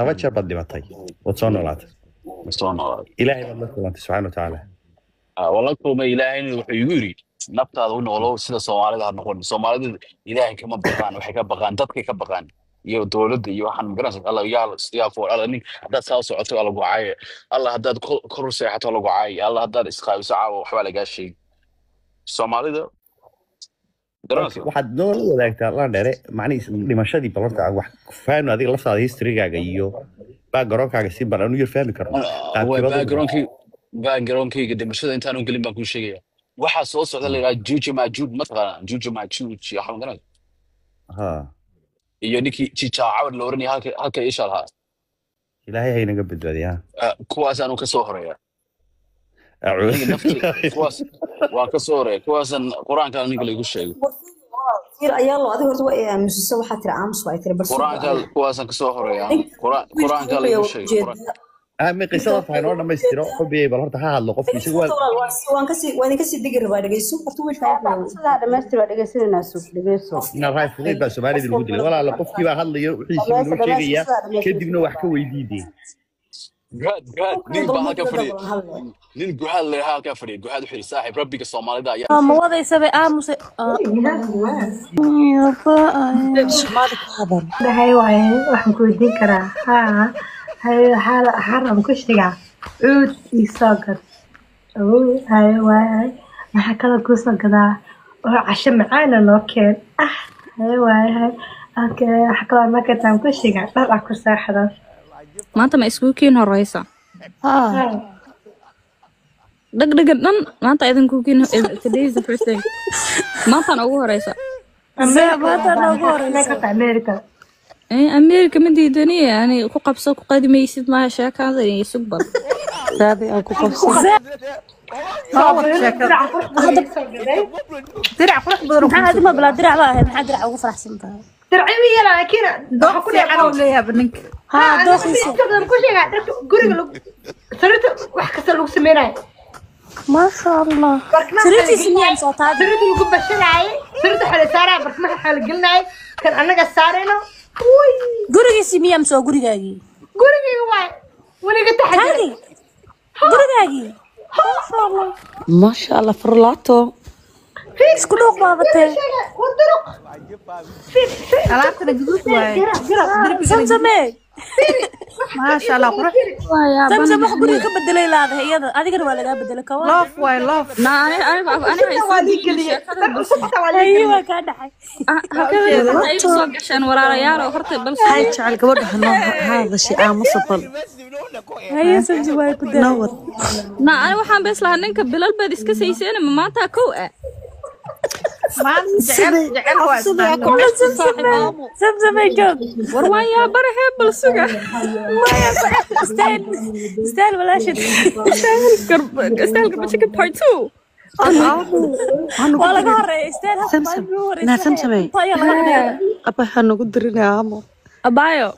Laba jeer baad dhimatay, waad soo noolaatay. Soo noolaaday. Ilaahay baad la kulantay subxaana watacaala. Ah, waan la kulmay. Ilaahayna wuxuu igu yidhi, naftaada u noolow, sida Soomaalida ha noqon. Soomaalida Ilaahay kama baqaan, waxay ka baqaan dadkay ka baqaan iyo dowladda iyo waxaan magaranaysa. Alla yaa yaa ku alla nin haddaad saa u socoto waa lagu caaya, alla haddaad kor u seexato waa lagu caaya, alla haddaad isqaabiso caawa waxbaa lagaa sheegi Soomaalida. Okay, garanaysa. Waxaad noola wadaagtaa, Landheere, macnihiis dhimashadii. Bal horta wax faano adiga laftaada, historygaaga iyo backgroundkaaga si bal anu yar fahmi karno waa qaabkeebaad u dhimatay. Backgroundkayga dhimashada intaan u gelin baan kuu sheegaya. Waxaa soo socda la yidhaha Juju Majuj, mataqaanaa Juju Majuj iyo waxa magaranaysa Ha. iyo ninkii Jijaacawar la oranaya halka isha lahaa. Ilaahay haynaga badbaadiya. Ah, kuwaasaanu ka soo horeeya aniga nafti. Kuwaas waan ka soo horeeya, kuwaasan qur-aanka ninka laigu sheegay. Fiir ayaalo, adiga horta waa i aamusiso, waxaa tiri aamus, waa tiri bal sugo. Qur-aanka Adiga kuwaasan ka soo horeeya aniga. Wiilka Qur-aanka wuxuu laigu sheegay qur-aan. ujeedaa. Mi qisada tahay noo dhamaystiro xubiyey. Bal horta ha hadlo qofku isagu waa Waan kasii, waan idin kasii digi rabaa. Dhegeyso horta wiilka wuxuu Sidaa dhamaystir, waa dhegeysananaa, sug, dhegeyso. Ina raay fudayd baa Soomaalida lagu dilay walaala. Qofkii baa hadlayo, wixiisii buu noo Dhamaystir, dhamaystir. sheegayaa. Sidaa dhamaystir. Kadibna wax ka weydiidee. Guhaad nin baa halka fadhiya, nin Guhaad la halkaa fadhiya. Guhaad wuxuu yidhi, saaxiib, rabbiga Soomaalida ayaa Ma wadaysaba aamuse. Soomaali ku hadal. Dhahay waaye, waxaan ku weydiin karaa haa, haye, waxaa ku sheegaa cuud ii soo gad. Oo haye waaye, maxaa kaloo kuu soo gadaa oo casho macaana noo keen? Ah, haye waaye, haye, okay, waxaa kaloo noo keentaan ku sheegaa dhar ah ku seexdo. Maanta ma iskugu kiin horeysa? Haa. Dhagdhagan dhan maanta idinku kiin. Today is the first day, maantaan ugu horeysa. America. Maanta noogu horeysa. America. Eh, America ma diidani yani, ku qabso, ku qadi maysid maaha sheekada iyo sug bal. Saadi aan ku qabsan. Soo wad sheekada. Dirac qurux badan ii soo gaday. Dirac qurux badan oo Maxaa kuu soo adima bilaa dirac baa ahayd? Maxaa dirac ugu faraxsan tahay? Diracyo ii yala, laakiin Dooq waxaa ku fiican oo dheecan leeyahay ninka. Haa. Haa. Dooqiisa. Inta badan ku sheegaa dharka guriga lagu sariirta wax kasta lagu sameynayo. Maasha Allah. Barkimaha Sariirtiisa miyaa soo taadi? Sariirta lagu bashanaayay, sariirta waxaa la saaraya, barkimaha waxaa la gelinayay kan annaga saarayno. Uy. Gurigiisi miyaa mise waa gurigaagii? Gurigayga waay, weliga taxadira. Kaagii gurigaagii, maasha Allah. Maasha Allah, farlaato. Isku dhuuq baabatee. War duruq. Alaabtana guduud waaye. Darbigana. Samsame. Maasha Allah, qurux. Samsam, wax guriga ka bedelay laadahay iyada, adigana waa lagaa bedelay kawa. Loof waaye, loof. Waa lii geliyey, dhar cusub xitaa waa lii Ayi. geliyey. Waa kaa dhaxay. Hay jecel gabadha hanoo hadashay, aamusa bal. Haye Samsam, waa ku Noo daray. wad. Na ani waxaan bes lahaa ninka bilal baad iska sayseen, ma maanta kow ah? Maanta jecel jecel waa Sidee isqaadna. ku cusub? Samsame, joog. War waan yaabarahe, bal suga. Maya, istaal istaal walaashid. Istaal garbajika part two. Aamu ha Waa nagu laga dirin. horeeya istaal Samsam maalin ugu naa horeysa. Samsame. Inta ayaa laga dhigaa. Aba, ha nagu dirin, aamo. Abaayo.